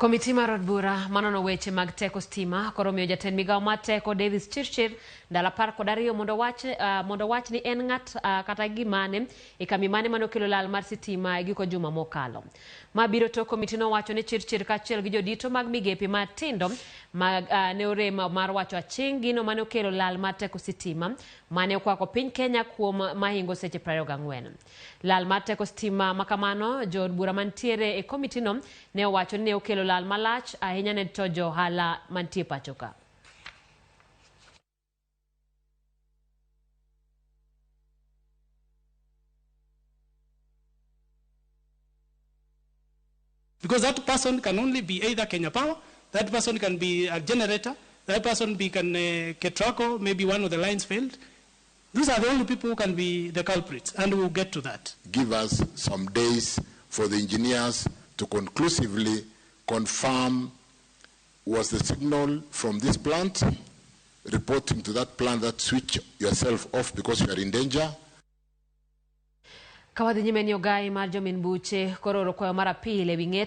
Komiti mar od bura manono weche mag teko stima koro omiyo jatend migawo mar teko Davis Chirchir ndalo 12 mondo wach ni en ng'at kata gimane e kambi mane mane okelo lal mar sitima e giko juma mokalo. Ma biro tok komiti nowacho ni Chirchir kaachiel gi jodito mag migepe matindo mag ne orem mar wacho aching' gino mane okelo lal mar teko sitima mane okwako piny Kenya kuom mahingo seche 24. Lal mar teko stima makamano jood bura mantiere e komitino ne owacho ni ne okelo lal malach ahinya ne to jo ohala mantie pacho ka. Because that person can only be either Kenya Power, that person can be a generator, that person be can Ketraco, maybe one of the lines failed. These are the only people who can be the culprits, and we'll get to that. Give us some days for the engineers to conclusively confirm was the signal from this plant reporting to that plant that switch yourself off because you are in danger. Ka wadhi nyime ni ogai mar jomin buche koro oro kwayo mar apil ewi ng'eto.